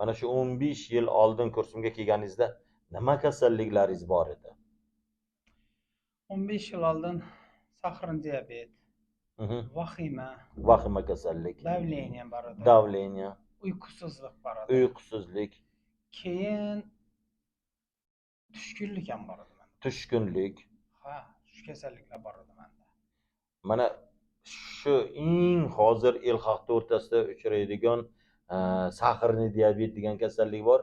Mana shu 15 yil oldin kursimga kelganingizda nima kasalliklaringiz bor edi? 15 yil oldin сахарный диабет, vahima, Vahima kasallik, давление bor edi. Давление, Uyqusizlik bor edi. Uyqusizlik, Keyin tushkunlik ham bor edi menda. Tushkunlik. Ha, shu kasalliklar bor edi menda. Mana shu eng hozir el xalqni o'rtasida uchraydigan сахарный диабет degan kasallik bor.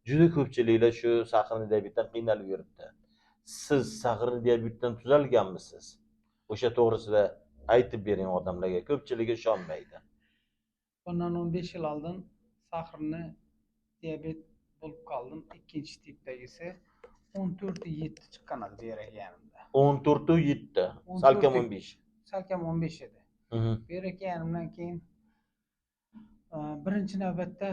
Juda ko'pchiliklar shu сахарный diabetdan qiynalib yuribdi. Siz сахарный diabetdan tuzalganmisiz? O'sha to'g'risida aytib bering odamlarga. Ko'pchiligi ishonmaydi. Bundan 15 yil oldin сахарный диабет bo'lib qoldim. Ikkinchi tipdagisi 14,7 chiqqan edi bu yerga kelganimda. 14,7, salkam 15. Salkam 15 edi. Bu yerga kelganimdan keyin birinchi navbatda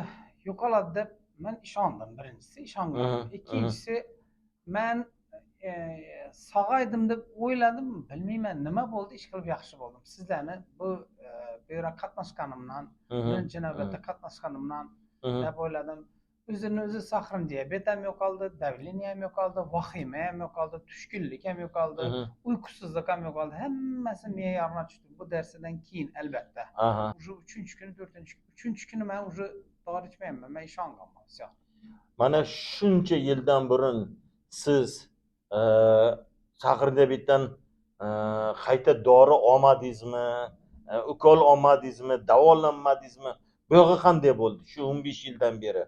yo'qoladi deb men ishondim. Birinchisi ishongandim. Ikkinchisi men sog'aydim deb o'yladim. Bilmayman nima bo'ldi, ish qilib yaxshi bo'ldim. Sizlarni bu bu yerga qatnashganimdan, birinchi navbatda qatnashganimdan deb o'yladim. O'zini o'zi сахарный диабет ham yo'qoldi, давление ham yo'qoldi, vahima ham yo'qoldi, tushkunlik ham yo'qoldi, uyqusizlik ham yo'qoldi. Hammasi me'yorga tushdi bu darsidan keyin albatta. Уже uchinchi kuni, to'rtinchi, uchinchi kuni men уже dori ichmayapman, men ishonganman. Всё. Mana shuncha yildan burun siz сахарный diabetdan qayta dori olmadingizmi? Ukol olmadingizmi? Davolanmadingizmi? Bu yog'i qanday bo'ldi shu 15 yildan beri?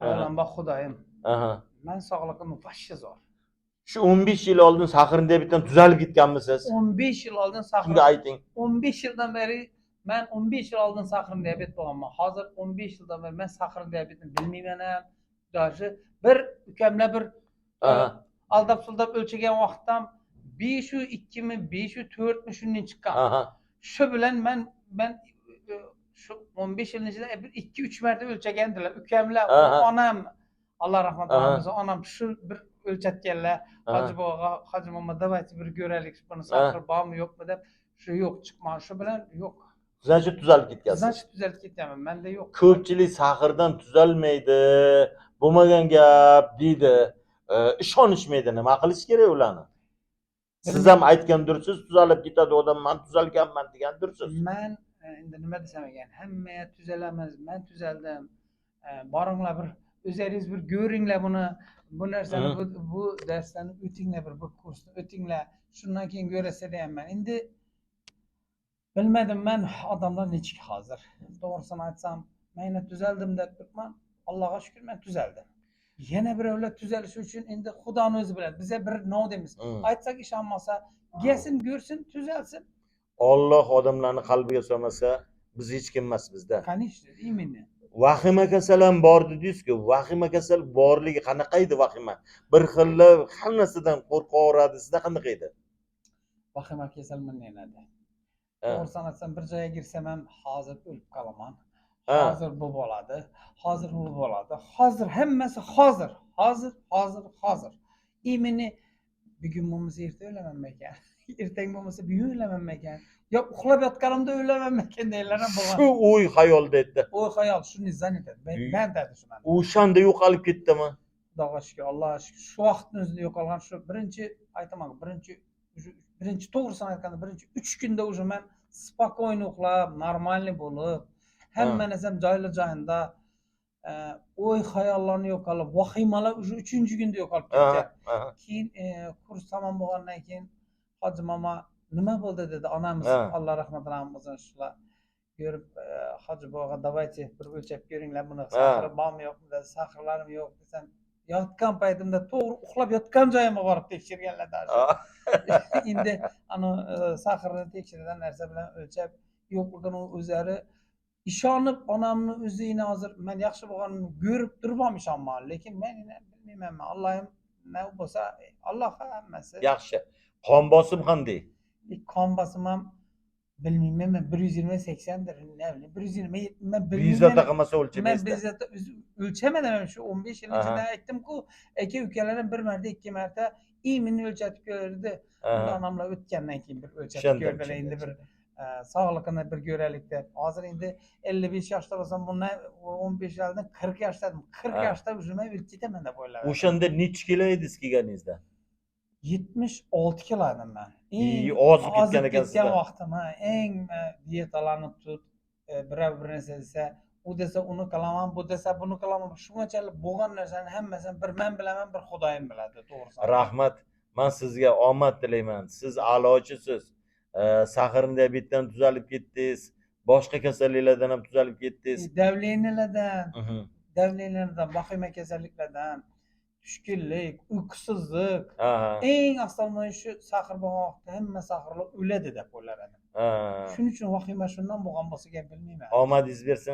Avvalambor Xudoyim, men sog'lig'im вообще zo'r. Shu 15 yil oldin сахарный diabetdan tuzalib ketganmisiz? 15 yil oldin Shunga сахар ayting. 15 yildan beri men 15 yil oldin сахарный диабет bo'lganman. Hozir 15 yildan beri men сахарный diabetni bilmayman ham. Даже bir ukamlar bir aldab suldab o'lchagan vaqtdan 5,2 mi, 5,4 mi shundan chiqqan. Shu bilan men shu 15 yilning ichida bir 2-3 marta o'lchagandilar. Ukamlar, onam, Alloh rahmat qilsin, onam shu bir o'lchatganlar. Hoji bog'a, Hoji momo, давайте bir ko'raylik buni, сахар bormi, yo'qmi deb, shu yo'q chiqmadi. Shu bilan yo'q. Значит, tuzalib ketgansiz. Значит, tuzalib ketganman. Menda yo'q. Ko'pchilik сахар dan tuzalmaydi, bo'lmagan gap deydi. Ishonishmaydi. Nima qilish kerak ularni? Siz ham aytgandirsiz, tuzalib ketadi odam, man tuzalganman degandirsiz. Man endi nima desam ekan, hamma tuzalamiz, man tuzaldim. Boringlar, bir o'zlaringiz bir ko'ringlar buni, bu narsani, bu darsdan o'tinglar, bir bu kursni o'tinglar, shundan keyin ko'rasizlar deyapman. Endi bilmadim man odamlar nechuk hozir. To'g'risini aytsam, men yana tuzaldim deb turibman. Allohga shukur, men tuzaldim. Yana birovlar tuzalishi uchun endi Xudoni o'zi biladi. Biza bir nov deymiz. Aytsak ishonmasa, kelsin, ko'rsin, tuzalsin. Olloh odamlarni qalbiga solmasa, biz hech kim emasmizda. Конечно, именно. Vahima kasal ham bor dedingiz-ku. Vahima kasal borligi qanaqa edi vahima? Bir xilla hamma narsadan qo'rqaveradi. Sizda qanaqa edi? Vahima kasal bunday edi. To'g'risini aytsam, bir joyga girsam ham hozir o'lib qolaman. Hozir bu bo'ladi, hozir bu bo'ladi, hozir hammasi hozir, hozir, hozir, hozir. Именно bugun bo'lmasa erta o'lamanmikan, ertaga bo'lmasa bugun o'lamanmikan, yo uxlab yotganimda o'lamanmikan deganlar ham bo'lgan. Shu o'y xayolda edi. O'y xayol shuni занят edi. Band edi shu mani. O'shanda yo'qolib ketdimi? Xudoga shukur, Allohga shukur, shu vaqtni o'zida yo'qolgan. Shu birinchi aytaman, birinchi уже birinchi, to'g'risini aytganda, birinchi 3 kunda уже man спокойно uxlab, нормальный bo'lib, hamma narsam joyli joyida, o'y xayollarni yo'qolib, vahimalar уже uchinchi kunda yo'qolib ketgan. Keyin kurs tamom bo'lgandan keyin Hoji momo nima bo'ldi dedi onamiz, Alloh rahmat qilsin, shular ko'rib, Hoji bog'a, давайте bir o'lchab ko'ringlar buni, сахар bormi, yo'qmi dedi. Сахар larim yo'q desam, yotgan paytimda to'g'ri uxlab yotgan joyimga borib tekshirganlar даже. Endi ani сахар ni tekshiradigan narsa bilan o'lchab, yo'qligini o'zlari ishonib, onamni o'zi yine hozir man yaxshi bo'lganimni ko'rib turib ham ishonmadi. Lekin men yine bilmayman, Allohim nima bo'lsa, Allohga hammasi. Yaxshi. Qon bosim qanday? Qon bosim ham bilmayman man, 120/80dir, ne bileyim, 120, man bilmayman. Bezovta qilmasa Man o'lchamaysiz. Bezovta o'lchamadim ham shu 15 yil ichida, aytdim-ku, aka ukalar ham bir marta, ikki marta именно o'lchatib ko'rdi. Unda onamlar o'tgandan keyin bir o'lchatib Tushundim, ko'rdilar endi tushundim. Bir Sog'lig'ini bir ko'raylik deb. Hozir endi 55 yoshda bo'lsam, bundan 15 yil oldin 40 yoshda edim. 40 yoshda уже men o'lib ketaman deb o'yladim. O'shanda nechi kilo edingiz kelganingizda? 76 kilo edim man. Eng Eng ozib ketgan ozib ekansiz. Ketgan vaqtim, ha, eng dietalarni tut, birov bir narsa desa, u desa uni qilaman, bu desa buni qilaman. Shunchalik bo'lgan narsani hammasini bir men bilaman, bir Xudoyim biladi, to'g'risi. Rahmat. Man sizga omad tilayman. Siz a'lochisiz. Сахарный diabetdan tuzalib ketdingiz, boshqa kasalliklardan ham tuzalib ketdingiz. Давления lardan, давления lardan, vahima kasalliklardan, tushkunlik, uyqusizlik. Eng основной shu сахар bo'lgan vaqtda hamma сахар lar o'ladi deb o'ylar edim. Shuning uchun vahima shundan bo'lgan bo'lsa kerak, bilmayman. Omadingiz bersin.